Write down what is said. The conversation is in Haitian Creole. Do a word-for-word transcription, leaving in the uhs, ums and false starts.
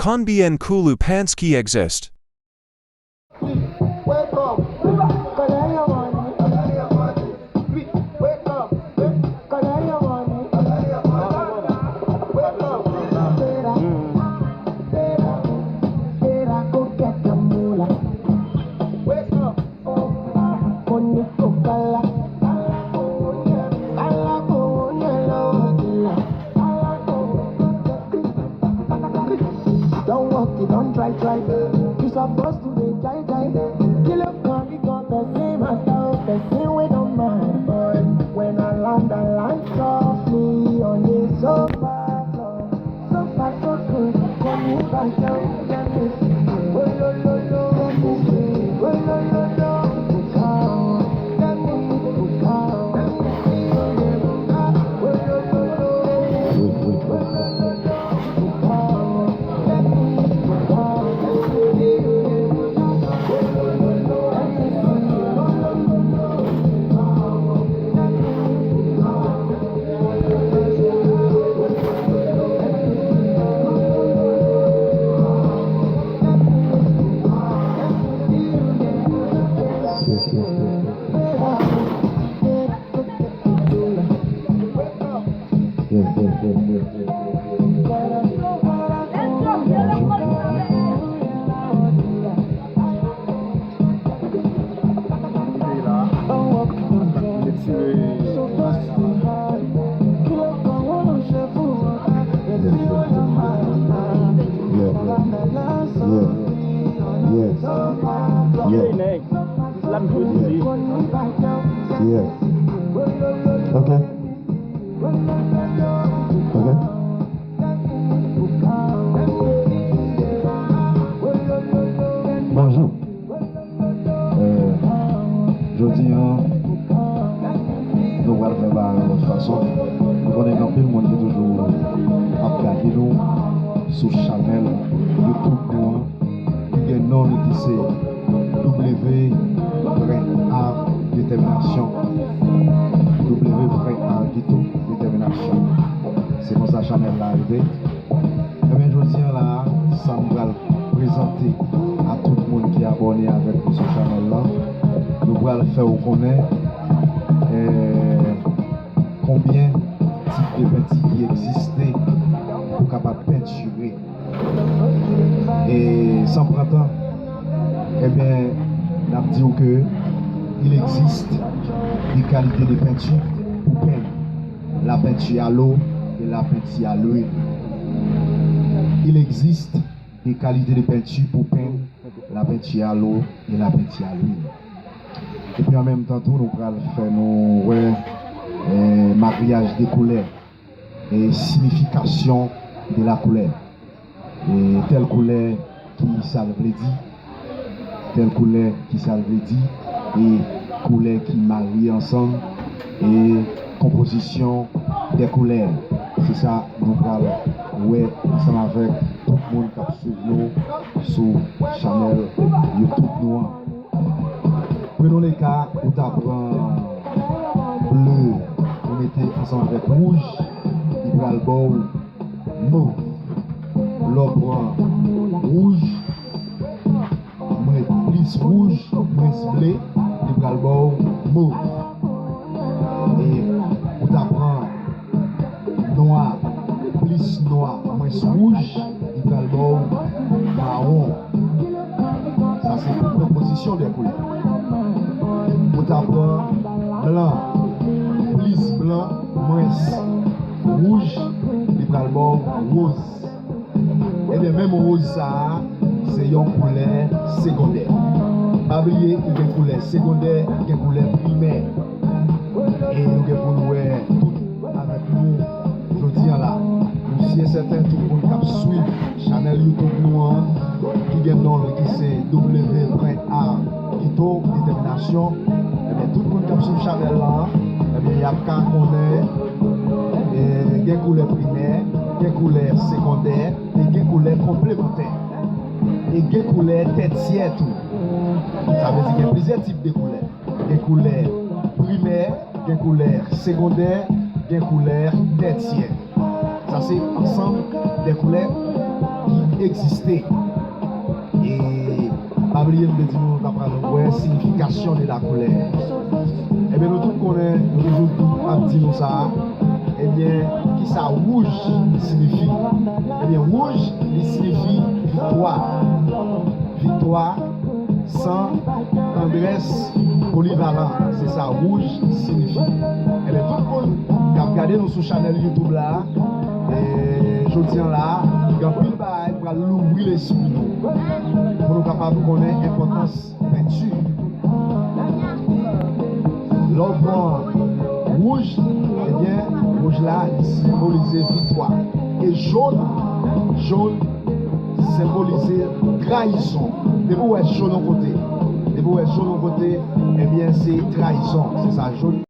Konbyen koulè pants ki egziste? Don't walk it, don't try, try. You supposed to be jai jai. Kill up, come, you got the same as the person with the man. Boy, when I land, I land softly on the sofa floor. So far, so good. Call me back down. Let me see. Oh, lo, lo, lo. Let me see. Oh, lo, lo, lo. Let me see. Yeah, yeah, yeah, yeah, yeah, yeah. Yeah. Ok. Ok. Bonjou. Euh, jodi a, nou pral fè bagay yon lòt fason. Nou konnen gen anpil moun ki toujou ap gade nou sou chanèl YouTube nou an, ki gen non li ki se W Pren Art Détermination. W Pren Art Guito Détermination. Se konsa chanèl la rive. Ebyen, jodi a la, sa m pral prezante a tout moun ki abòne avèk nou sou chanèl la, nou pral fè w konnen, eh, konbyen tip de penti ki egziste pou kapab pentire. E san pran tan, ebyen, n ap di w ke il existe des qualités de peinture pour peindre. La peinture à l'eau et la peinture à l'huile. Il existe des qualités de peinture pour peindre, la peinture à l'eau et la peinture à l'huile. Epi an menm tan tou, nou pral fè nou wè, eh, maryaj de koulè e siyifikasyon de la koulè. E tèl koulè, ki sa l vle di, tèl koulè, ki sa l vle di, e koulè ki marye ansanm, e konpozisyon de koulè. Se sa nou pral wè ansanm avèk tout moun k ap swiv nou sou chanèl YouTube nou an. Prenons le cas, ou ta pran ble, ou mete ansanm avèk wouj, li pral ba w mov. Lè w pran wouj, mwen plis wouj, mwens ble, li pral ba w mov. E ou ta pran nwa plis nwa mwens wouj, li pral ba w mawon. Sa se pou konpozisyon de koulè. Ou ta pran blan plis blan mwens wouj, li pral ba w woz. Ebyen, menm woz sa a, se yon koulè segondè. Pa bliye, gen koulè segondè, gen koulè primè. E nou gen pou nou wè tout avèk nou jodi a la. Nou si e sèten tout moun k ap swiv chanèl YouTube nou an, ki gen non l ki se W Pren Art Guito Détermination, ebyen, tout moun k ap swiv chanèl la, ebyen, y ap ka konnen, e, gen koulè primè, gen koulè segondè, e gen koulè konplemantè. E gen koulè tètyè tou. Sa vle di gen plizyè tip de koulè. Gen koulè primè, gen koulè segondè, gen koulè tètyè. Sa se ansanm de koulè ki egziste. E pa bliye m te di nou nou ta pral wè signification de la couleur. Ebyen, nou tout konnen, nou toujou ap di nou sa a. Ebyen, kisa wouj siyifi? Ebyen, wouj, li siyifi viktwa. Viktwa, san, tandrès, polivalan. Se sa wouj siyifi. Ebyen, tout moun k ap gade nou sou chanèl YouTube la, e jodi a la, gen anpil bagay pral louvri lespri nou, pou nou kapab konnen enpòtans penti. Lè w pran wouj, ebyen, wouj la, li senbolize viktwa. E jòn, jòn senbolize trayizon. Depi w wè jòn yon kote, depi w wè jòn yon kote, ebyen, se trayizon. Se sa, jòn.